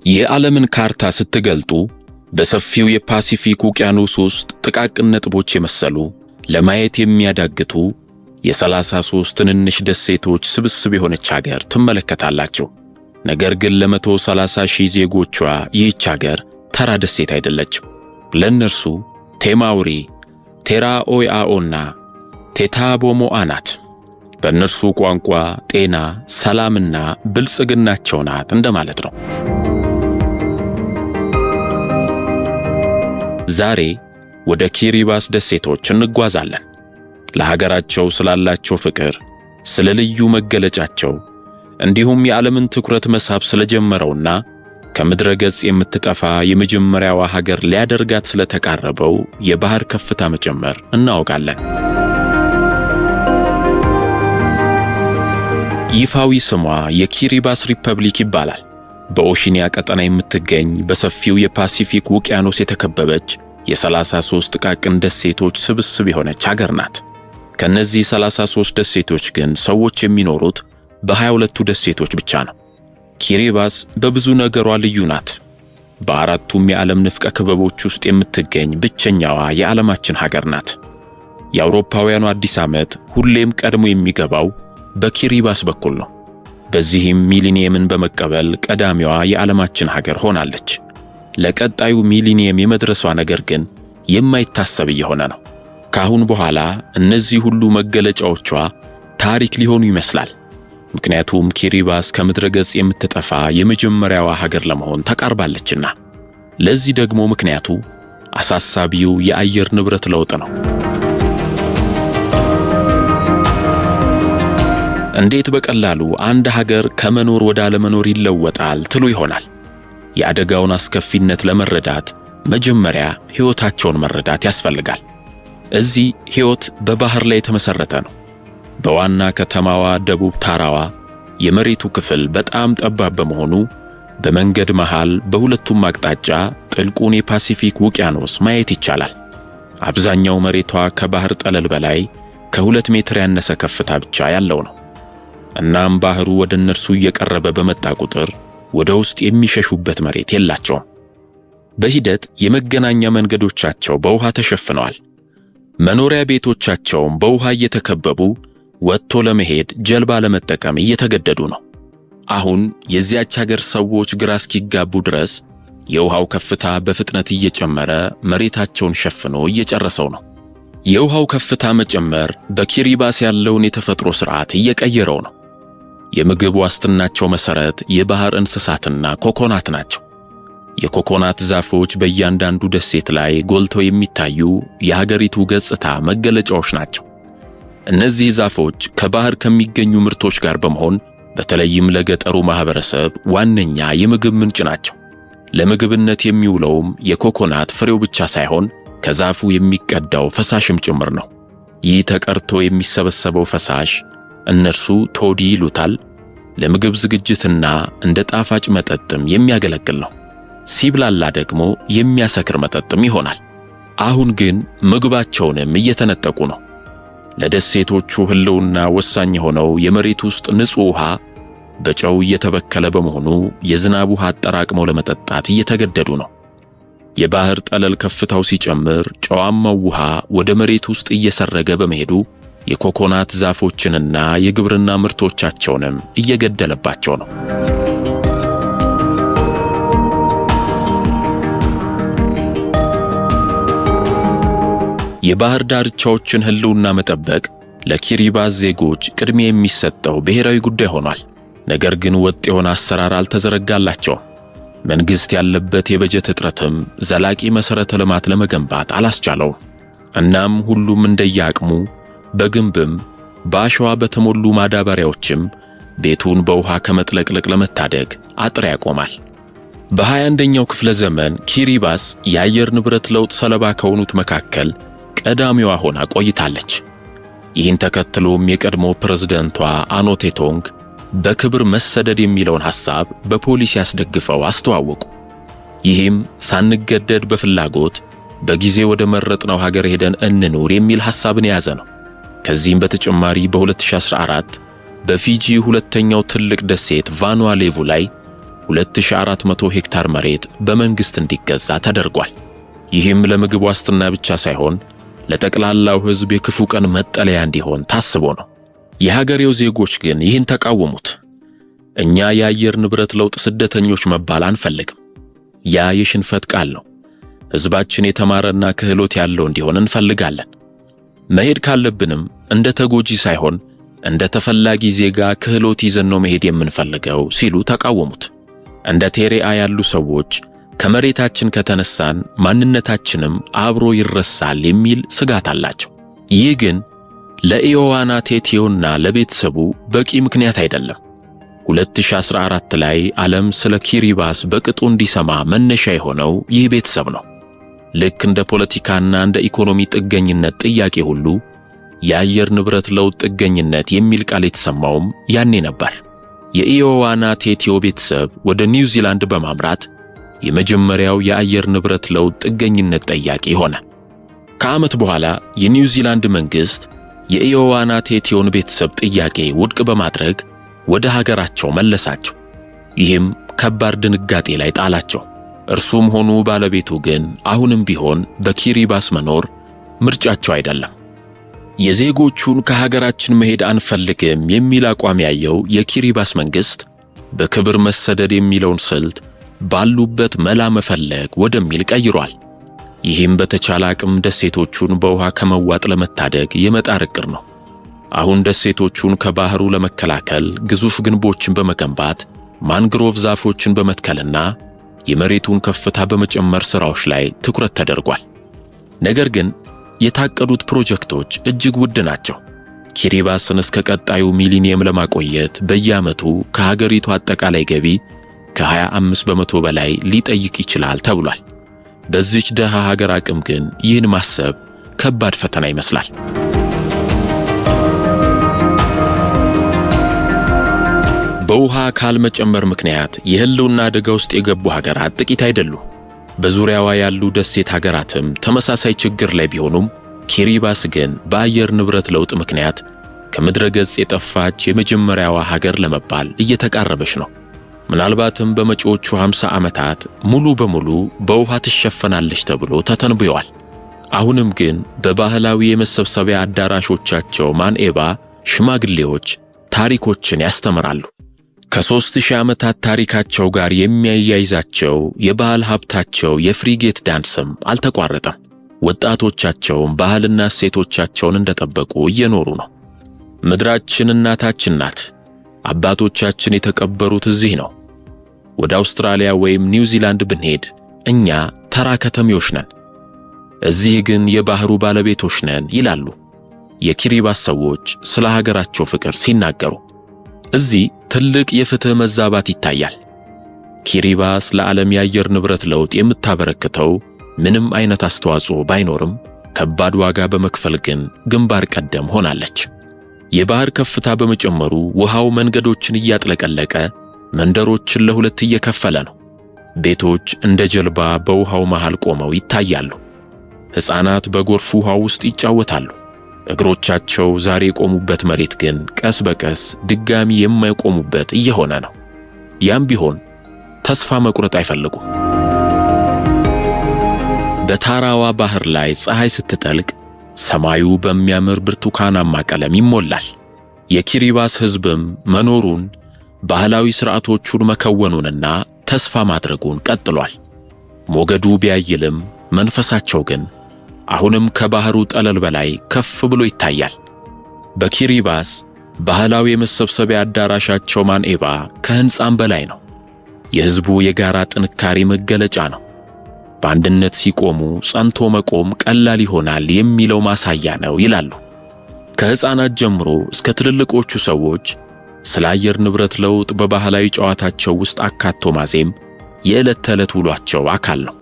የዓለምን ካርታ ስትገልጡ በሰፊው የፓሲፊክ ውቅያኖስ ውስጥ ጥቃቅን ነጥቦች የመሰሉ፣ ለማየት የሚያዳግቱ የ33 ትንንሽ ደሴቶች ስብስብ የሆነች ሀገር ትመለከታላችሁ። ነገር ግን ለ130 ሺህ ዜጎቿ ይህች ሀገር ተራ ደሴት አይደለችም። ለእነርሱ ቴማውሪ፣ ቴራኦያኦና ቴታቦሞአ ናት። በእነርሱ ቋንቋ ጤና፣ ሰላምና ብልጽግናቸው ናት እንደማለት ነው። ዛሬ ወደ ኪሪባስ ደሴቶች እንጓዛለን። ለሀገራቸው ስላላቸው ፍቅር፣ ስለ ልዩ መገለጫቸው እንዲሁም የዓለምን ትኩረት መሳብ ስለጀመረውና ከምድረ ገጽ የምትጠፋ የመጀመሪያዋ ሀገር ሊያደርጋት ስለተቃረበው የባህር ከፍታ መጨመር እናውቃለን። ይፋዊ ስሟ የኪሪባስ ሪፐብሊክ ይባላል። በኦሺኒያ ቀጠና የምትገኝ፣ በሰፊው የፓሲፊክ ውቅያኖስ የተከበበች፣ የ33 ጥቃቅን ደሴቶች ስብስብ የሆነች ሀገር ናት። ከነዚህ 33 ደሴቶች ግን ሰዎች የሚኖሩት በ22ቱ ደሴቶች ብቻ ነው። ኪሪባስ በብዙ ነገሯ ልዩ ናት። በአራቱም የዓለም ንፍቀ ክበቦች ውስጥ የምትገኝ ብቸኛዋ የዓለማችን ሀገር ናት። የአውሮፓውያኑ አዲስ ዓመት ሁሌም ቀድሞ የሚገባው በኪሪባስ በኩል ነው። በዚህም ሚሊኒየምን በመቀበል ቀዳሚዋ የዓለማችን ሀገር ሆናለች። ለቀጣዩ ሚሊኒየም የመድረሷ ነገር ግን የማይታሰብ እየሆነ ነው። ከአሁን በኋላ እነዚህ ሁሉ መገለጫዎቿ ታሪክ ሊሆኑ ይመስላል። ምክንያቱም ኪሪባስ ከምድረ ገጽ የምትጠፋ የመጀመሪያዋ ሀገር ለመሆን ተቃርባለችና። ለዚህ ደግሞ ምክንያቱ አሳሳቢው የአየር ንብረት ለውጥ ነው። እንዴት በቀላሉ አንድ ሀገር ከመኖር ወደ አለመኖር ይለወጣል ትሉ ይሆናል። የአደጋውን አስከፊነት ለመረዳት መጀመሪያ ሕይወታቸውን መረዳት ያስፈልጋል። እዚህ ሕይወት በባህር ላይ የተመሠረተ ነው። በዋና ከተማዋ ደቡብ ታራዋ የመሬቱ ክፍል በጣም ጠባብ በመሆኑ በመንገድ መሃል በሁለቱም አቅጣጫ ጥልቁን የፓሲፊክ ውቅያኖስ ማየት ይቻላል። አብዛኛው መሬቷ ከባህር ጠለል በላይ ከ2 ሜትር ያነሰ ከፍታ ብቻ ያለው ነው። እናም ባህሩ ወደ እነርሱ እየቀረበ በመጣ ቁጥር ወደ ውስጥ የሚሸሹበት መሬት የላቸውም። በሂደት የመገናኛ መንገዶቻቸው በውሃ ተሸፍነዋል። መኖሪያ ቤቶቻቸውም በውሃ እየተከበቡ ወጥቶ ለመሄድ ጀልባ ለመጠቀም እየተገደዱ ነው። አሁን የዚያች ሀገር ሰዎች ግራ እስኪጋቡ ድረስ የውሃው ከፍታ በፍጥነት እየጨመረ መሬታቸውን ሸፍኖ እየጨረሰው ነው። የውሃው ከፍታ መጨመር በኪሪባስ ያለውን የተፈጥሮ ሥርዓት እየቀየረው ነው። የምግብ ዋስትናቸው መሠረት የባህር እንስሳትና ኮኮናት ናቸው። የኮኮናት ዛፎች በእያንዳንዱ ደሴት ላይ ጎልተው የሚታዩ የሀገሪቱ ገጽታ መገለጫዎች ናቸው። እነዚህ ዛፎች ከባህር ከሚገኙ ምርቶች ጋር በመሆን በተለይም ለገጠሩ ማህበረሰብ ዋነኛ የምግብ ምንጭ ናቸው። ለምግብነት የሚውለውም የኮኮናት ፍሬው ብቻ ሳይሆን ከዛፉ የሚቀዳው ፈሳሽም ጭምር ነው። ይህ ተቀድቶ የሚሰበሰበው ፈሳሽ፣ እነርሱ ቶዲ ይሉታል፣ ለምግብ ዝግጅትና እንደ ጣፋጭ መጠጥም የሚያገለግል ነው። ሲብላላ ደግሞ የሚያሰክር መጠጥም ይሆናል። አሁን ግን ምግባቸውንም እየተነጠቁ ነው። ለደሴቶቹ ሕልውና ወሳኝ የሆነው የመሬት ውስጥ ንጹሕ ውሃ በጨው እየተበከለ በመሆኑ የዝናብ ውሃ አጠራቅመው ለመጠጣት እየተገደዱ ነው። የባህር ጠለል ከፍታው ሲጨምር ጨዋማው ውሃ ወደ መሬት ውስጥ እየሰረገ በመሄዱ የኮኮናት ዛፎችንና የግብርና ምርቶቻቸውንም እየገደለባቸው ነው። የባህር ዳርቻዎችን ሕልውና መጠበቅ ለኪሪባስ ዜጎች ቅድሚያ የሚሰጠው ብሔራዊ ጉዳይ ሆኗል። ነገር ግን ወጥ የሆነ አሰራር አልተዘረጋላቸውም። መንግሥት ያለበት የበጀት እጥረትም ዘላቂ መሠረተ ልማት ለመገንባት አላስቻለውም። እናም ሁሉም እንደየአቅሙ በግንብም በአሸዋ በተሞሉ ማዳበሪያዎችም ቤቱን በውሃ ከመጥለቅለቅ ለመታደግ አጥር ያቆማል። በ21ኛው ክፍለ ዘመን ኪሪባስ የአየር ንብረት ለውጥ ሰለባ ከሆኑት መካከል ቀዳሚዋ ሆና ቆይታለች። ይህን ተከትሎም የቀድሞ ፕሬዝደንቷ አኖቴ ቶንግ በክብር መሰደድ የሚለውን ሐሳብ በፖሊሲ አስደግፈው አስተዋወቁ። ይህም ሳንገደድ በፍላጎት በጊዜ ወደ መረጥነው ሀገር ሄደን እንኑር የሚል ሐሳብን የያዘ ነው። ከዚህም በተጨማሪ በ2014 በፊጂ ሁለተኛው ትልቅ ደሴት ቫኑዋ ሌቩ ላይ 2400 ሄክታር መሬት በመንግሥት እንዲገዛ ተደርጓል። ይህም ለምግብ ዋስትና ብቻ ሳይሆን ለጠቅላላው ሕዝብ የክፉ ቀን መጠለያ እንዲሆን ታስቦ ነው። የሀገሬው ዜጎች ግን ይህን ተቃወሙት። እኛ የአየር ንብረት ለውጥ ስደተኞች መባል አንፈልግም። ያ የሽንፈት ቃል ነው። ሕዝባችን የተማረና ክህሎት ያለው እንዲሆን እንፈልጋለን። መሄድ ካለብንም እንደ ተጎጂ ሳይሆን እንደ ተፈላጊ ዜጋ ክህሎት ይዘን ነው መሄድ የምንፈልገው ሲሉ ተቃወሙት። እንደ ቴሬአ ያሉ ሰዎች ከመሬታችን ከተነሳን ማንነታችንም አብሮ ይረሳል የሚል ስጋት አላቸው። ይህ ግን ለኢዮዋና ቴቴዮና ለቤተሰቡ በቂ ምክንያት አይደለም። 2014 ላይ ዓለም ስለ ኪሪባስ በቅጡ እንዲሰማ መነሻ የሆነው ይህ ቤተሰብ ነው። ልክ እንደ ፖለቲካና እንደ ኢኮኖሚ ጥገኝነት ጥያቄ ሁሉ የአየር ንብረት ለውጥ ጥገኝነት የሚል ቃል የተሰማውም ያኔ ነበር። የኢዮዋና ቴቴዮ ቤተሰብ ወደ ኒውዚላንድ በማምራት የመጀመሪያው የአየር ንብረት ለውጥ ጥገኝነት ጠያቂ ሆነ። ከዓመት በኋላ የኒውዚላንድ መንግሥት የኢዮዋና ቴቴዮን ቤተሰብ ጥያቄ ውድቅ በማድረግ ወደ ሀገራቸው መለሳቸው። ይህም ከባድ ድንጋጤ ላይ ጣላቸው። እርሱም ሆኑ ባለቤቱ ግን አሁንም ቢሆን በኪሪባስ መኖር ምርጫቸው አይደለም። የዜጎቹን ከሀገራችን መሄድ አንፈልግም የሚል አቋም ያየው የኪሪባስ መንግሥት በክብር መሰደድ የሚለውን ስልት ባሉበት መላ መፈለግ ወደሚል ቀይሯል። ይህም በተቻለ አቅም ደሴቶቹን በውሃ ከመዋጥ ለመታደግ የመጣር ዕቅድ ነው። አሁን ደሴቶቹን ከባህሩ ለመከላከል ግዙፍ ግንቦችን በመገንባት፣ ማንግሮቭ ዛፎችን በመትከልና የመሬቱን ከፍታ በመጨመር ሥራዎች ላይ ትኩረት ተደርጓል። ነገር ግን የታቀዱት ፕሮጀክቶች እጅግ ውድ ናቸው። ኪሪባስን እስከ ቀጣዩ ሚሊኒየም ለማቆየት በየዓመቱ ከሀገሪቱ አጠቃላይ ገቢ ከ25% በላይ ሊጠይቅ ይችላል ተብሏል። በዚች ደሃ ሀገር አቅም ግን ይህን ማሰብ ከባድ ፈተና ይመስላል። በውሃ አካል መጨመር ምክንያት የህልውና አደጋ ውስጥ የገቡ ሀገራት ጥቂት አይደሉም። በዙሪያዋ ያሉ ደሴት ሀገራትም ተመሳሳይ ችግር ላይ ቢሆኑም፣ ኪሪባስ ግን በአየር ንብረት ለውጥ ምክንያት ከምድረ ገጽ የጠፋች የመጀመሪያዋ ሀገር ለመባል እየተቃረበች ነው። ምናልባትም በመጪዎቹ 50 ዓመታት ሙሉ በሙሉ በውሃ ትሸፈናለች ተብሎ ተተንብዮአል። አሁንም ግን በባህላዊ የመሰብሰቢያ አዳራሾቻቸው ማንኤባ ሽማግሌዎች ታሪኮችን ያስተምራሉ። ከ3000 ዓመታት ታሪካቸው ጋር የሚያያይዛቸው የባህል ሀብታቸው የፍሪጌት ዳንስም አልተቋረጠም። ወጣቶቻቸውም ባህልና እሴቶቻቸውን እንደጠበቁ እየኖሩ ነው። ምድራችን እናታችን ናት። አባቶቻችን የተቀበሩት እዚህ ነው። ወደ አውስትራሊያ ወይም ኒውዚላንድ ብንሄድ እኛ ተራ ከተሜዎች ነን፣ እዚህ ግን የባህሩ ባለቤቶች ነን ይላሉ የኪሪባስ ሰዎች ስለ ሀገራቸው ፍቅር ሲናገሩ። እዚህ ትልቅ የፍትህ መዛባት ይታያል። ኪሪባስ ለዓለም የአየር ንብረት ለውጥ የምታበረክተው ምንም አይነት አስተዋጽኦ ባይኖርም፣ ከባድ ዋጋ በመክፈል ግን ግንባር ቀደም ሆናለች። የባህር ከፍታ በመጨመሩ ውሃው መንገዶችን እያጥለቀለቀ መንደሮችን ለሁለት እየከፈለ ነው። ቤቶች እንደ ጀልባ በውሃው መሃል ቆመው ይታያሉ። ሕፃናት በጎርፍ ውሃው ውስጥ ይጫወታሉ። እግሮቻቸው ዛሬ የቆሙበት መሬት ግን ቀስ በቀስ ድጋሚ የማይቆሙበት እየሆነ ነው። ያም ቢሆን ተስፋ መቁረጥ አይፈልጉም። በታራዋ ባህር ላይ ፀሐይ ስትጠልቅ ሰማዩ በሚያምር ብርቱካናማ ቀለም ይሞላል። የኪሪባስ ሕዝብም መኖሩን፣ ባህላዊ ሥርዓቶቹን መከወኑንና ተስፋ ማድረጉን ቀጥሏል። ሞገዱ ቢያይልም መንፈሳቸው ግን አሁንም ከባህሩ ጠለል በላይ ከፍ ብሎ ይታያል። በኪሪባስ ባህላዊ የመሰብሰቢያ አዳራሻቸው ማንኤባ ከሕንፃም በላይ ነው። የሕዝቡ የጋራ ጥንካሬ መገለጫ ነው። በአንድነት ሲቆሙ ጸንቶ መቆም ቀላል ይሆናል የሚለው ማሳያ ነው ይላሉ። ከሕፃናት ጀምሮ እስከ ትልልቆቹ ሰዎች ስለ አየር ንብረት ለውጥ በባህላዊ ጨዋታቸው ውስጥ አካቶ ማዜም የዕለት ተዕለት ውሏቸው አካል ነው።